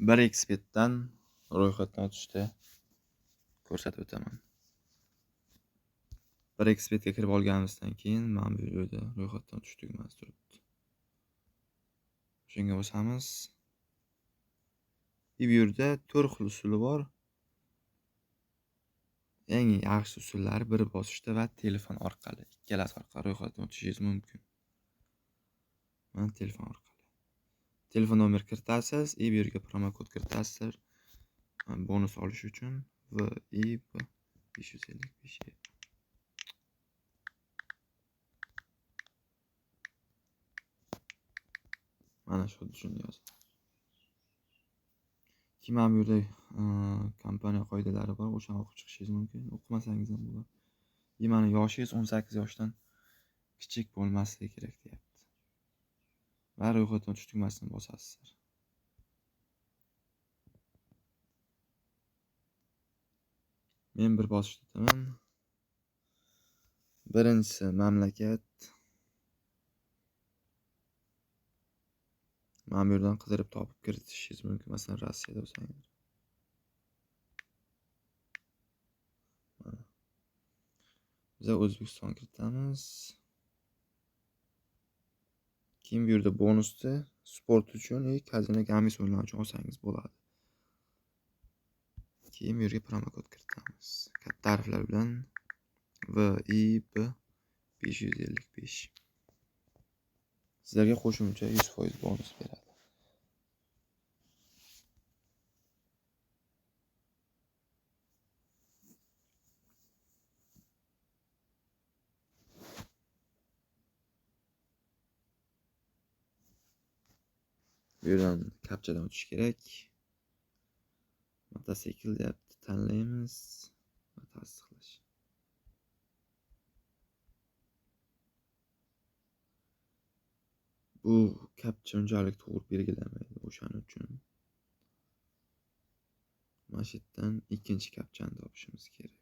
1xBetdan ro'yxatdan o'tishni ko'rsatib o'taman. 1xBetga kirib olganimizdan keyin mana bu yerda ro'yxatdan o'tish tugmasi turibdi. Shunga bosamiz. Bu yerda 4 xil usuli bor. Eng yaxshi usullari bir bosishda va telefon orqali, ikkalasi orqali ro'yxatdan o'tishingiz mumkin. Mana telefon orqali. Telefon nomer kiritasiz, bu yerga promokod kiritasiz. Bonus olish uchun VIP 555. Mana shuni yozadi. Keyin mana bu yerda kompaniya qoidalari bor, o'shani o'qib chiqishingiz mumkin. O'qimasangiz ham bo'ladi. Mana yoshingiz 18 yoshdan kichik bo'lmasligi kerak deyapti. Va ro'yxatdan o'tish tugmasini bosasiz. Men bir bosishda o'taman. Birinchisi mamlakat. Mana bu yerdan qidirib topib kiritishingiz mumkin. Masalan, Rossiyada bo'lsangiz. Mana. Biz O'zbekiston kiritamiz. Keyin bu yerda bonusni sport uchun va kazino games o'yinlari uchun olsangiz bo'ladi. Keyin bu yerga promokod kiritamiz. Katta harflar bilan VIP 555. Sizlarga qo'shimcha 100% bonus beradi. Bu yerdan kapchadan o'tish kerak. Mototsikl deyapti, tanlaymiz va tasdiqlash. Bu kapcha unchalik to'g'ri belgilamaydi, o'shaning uchun mana shu yerdan ikkinchi kapchani topishimiz kerak.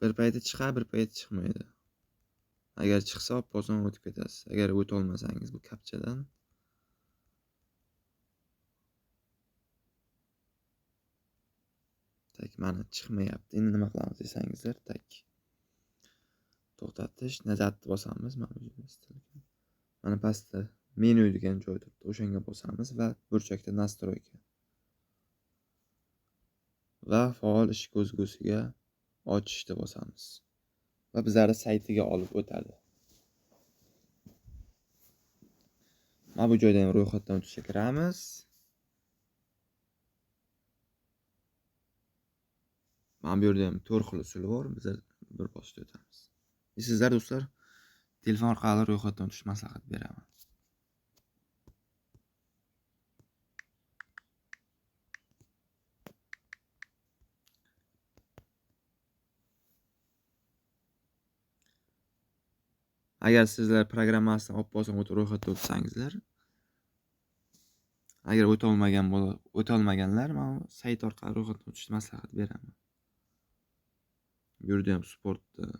Bir payti chiqar, bir payti chiqmaydi. Agar chiqsa, oson o'tib ketasiz. Agar o'ta olmasangiz bu kapchadan tak mana chiqmayapti. Endi nima qilamiz desangizlar, tak to'xtatish, nazatni bosamiz. Mana bu yerda mana pastda menyu degan joy turibdi. O'shanga bosamiz va burchakda настройка va faol ish ko'zgusiga ochishni bosamiz va bizlarni saytiga olib o'tadi. Mana bu joyda ham ro'yxatdan o'tishga kiramiz. Mana bu yerda ham 4 xil usuli bor, bizlar bir bosishda o'tamiz. Sizlar do'stlar telefon orqali ro'yxatdan o'tishni maslahat beraman. Agar sizlar programmasini olib oson o'tib ro'yxatdan o'tsangizlar, agar o'ta olmaganlar mana sayt orqali ro'yxatdan o'tishni maslahat beraman. Bu yerda ham sportni,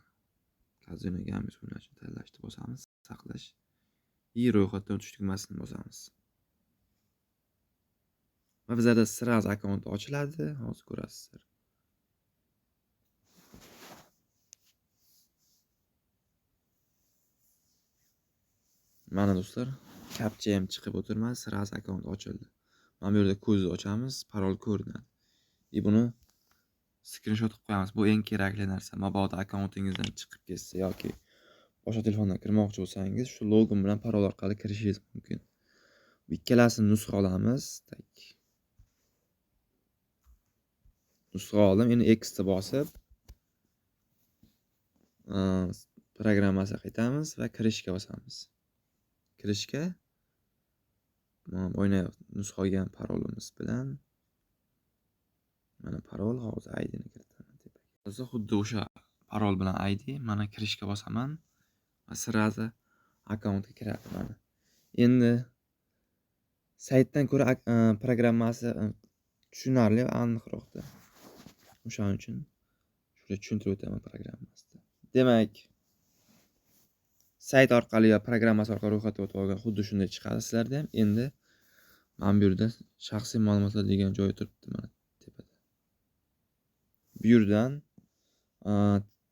kazino games o'ynashni tanlashni bosamiz, saqlash va ro'yxatdan o'tish tugmasini bosamiz. Va bizlarda sraz akkaunt ochiladi, hozir ko'rasizlar. Mana do'stlar, kapcha ham chiqib o'tirmadi, sraz akkaunt ochildi. Mana bu yerda ko'zni ochamiz, parol ko'rinadi. Buni skrinshot qilib qo'yamiz. Bu eng kerakli narsa. Mabodo akkauntingizdan chiqib ketsa yoki boshqa telefondan kirmoqchi bo'lsangiz, shu login bilan parol orqali kirishingiz mumkin. Bu ikkalasini nusxa olamiz. Tak. Nusxa oldim. Endi X ni bosib, programmasiga qaytamiz va kirishga bosamiz. Kirishga o'ynay nusxa olgan parolimiz bilan mana parol, hozir ID ni kiritaman tepaga. Hozir xuddi o'sha parol bilan ID mana kirishga bosaman va sразу akkauntga kiradi mana. Endi saytdan ko'ra programmasi tushunarli va aniqroqda. O'shaning uchun shu O'sha tushuntirib o'taman programmasida. Demak, sayt orqali yo programmasi orqali ro'yxatdan o'tib olgan xuddi shunday chiqadi sizlarda ham. Endi mana bu yerda shaxsiy ma'lumotlar degan joyi turibdi mana tepada. Bu yerdan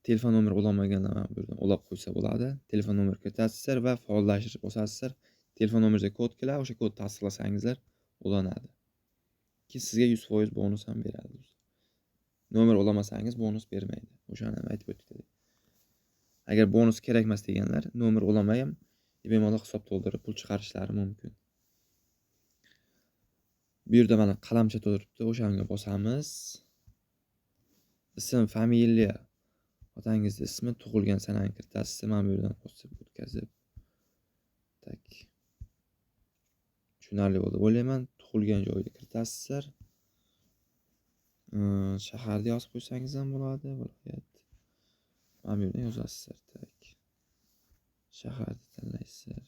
telefon nomeri ulanmaganlar mana bu yerdan ulab qo'ysa bo'ladi. Telefon nomeri kiritasizlar va faollashtirib bosasizlar. Telefon nomeringizga kod keladi, o'sha kodni tasdiqlasangizlar ulanadi. Keyin sizga 100% bonus ham beradi. Nomer ulamasangiz bonus bermaydi. O'shani ham aytib o'tdik. Agar bonus kerak emas deganlar nomer ulamay ham bemalol hisob to'ldirib pul chiqarishlari mumkin. Bu yerda mana qalamcha turibdi, o'shanga bosamiz. Ism, familiya, otangiz ismi, tug'ilgan sanani kiritasiz. Mana bu yerdan bosib o'tkazib. Tak. Tushunarli bo'ldi o'ylayman. Tug'ilgan joyni kiritasizlar. Shaharni yozib qo'ysangiz ham bo'ladi, viloyat. Mana bu yerdan yozasizlar. Tak. Shaharni tanlaysizlar.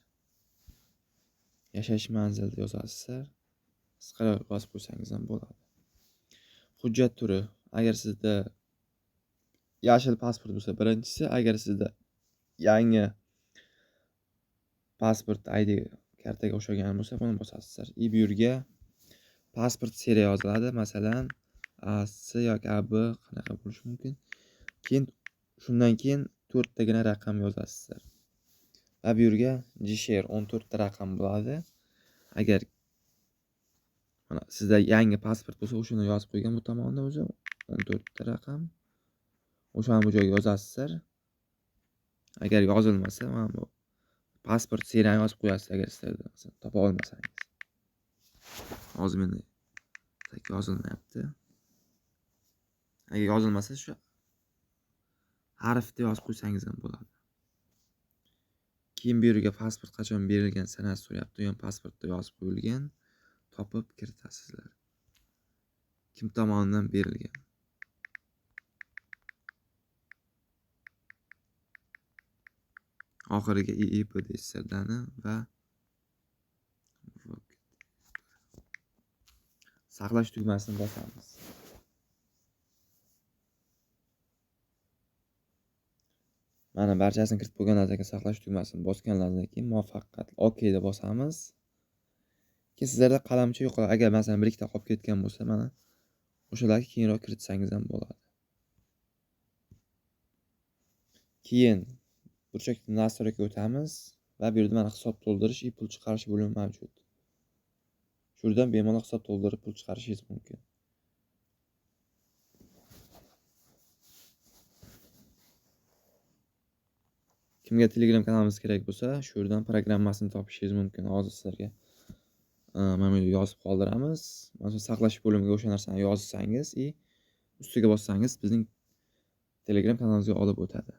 Yashash manzilini yozasizlar. Qisqaroq yozib qo'ysangiz ham bo'ladi. Hujjat turi, agar sizda yashil pasport bo'lsa birinchisi, agar sizda yangi pasport ID kartaga o'xshagan bo'lsa, buni bosasizlar. I bu yerga pasport seriya yoziladi. Masalan, AC yoki AB qanaqa bo'lishi mumkin. Keyin shundan keyin 4 tagina raqam yozasizlar. Va bu yerga GShare 14 ta raqam bo'ladi. Agar mana sizda yangi pasport bo'lsa, o'shani yozib qo'ygan bu tomonda o'zi 14 ta raqam. O'shani bu joyga yozasizlar. Agar yozilmasa, mana bu pasport seriyani yozib qo'yasiz agar sizlarda masalan topa olmasangiz. Hozir menda tak yozilmayapti. Agar yozilmasa shu harfni yozib qo'ysangiz ham bo'ladi. Keyin bu yerga pasport qachon berilgan sanasi so'rayapti. U ham pasportda yozib qo'yilgan. Topib kiritasizlar. Kim tomonidan berilgan? Oxiriga IIP deysizlarni va saqlash tugmasini bosamiz. Mana barchasini kiritib bo'lgandan keyin saqlash tugmasini bosgandan keyin muvaffaqiyatli OK deb bosamiz. Keyin sizlarda qalamcha yo'qoladi. Agar masalan bir ikkita qolib ketgan bo'lsa, mana o'shalarni keyinroq kiritsangiz ham bo'ladi. Keyin burchakda настройка o'tamiz va bu yerda mana hisob to'ldirish va pul chiqarish bo'limi mavjud. Shu yerdan bemalol hisob to'ldirib pul chiqarishingiz mumkin. Kimga Telegram kanalimiz kerak bo'lsa, shu yerdan programmasini topishingiz mumkin. Hozir sizlarga mana bu yerda yozib qoldiramiz. Masalan, saqlash bo'limiga o'sha narsani yozsangiz va ustiga bossangiz bizning Telegram kanalimizga olib o'tadi.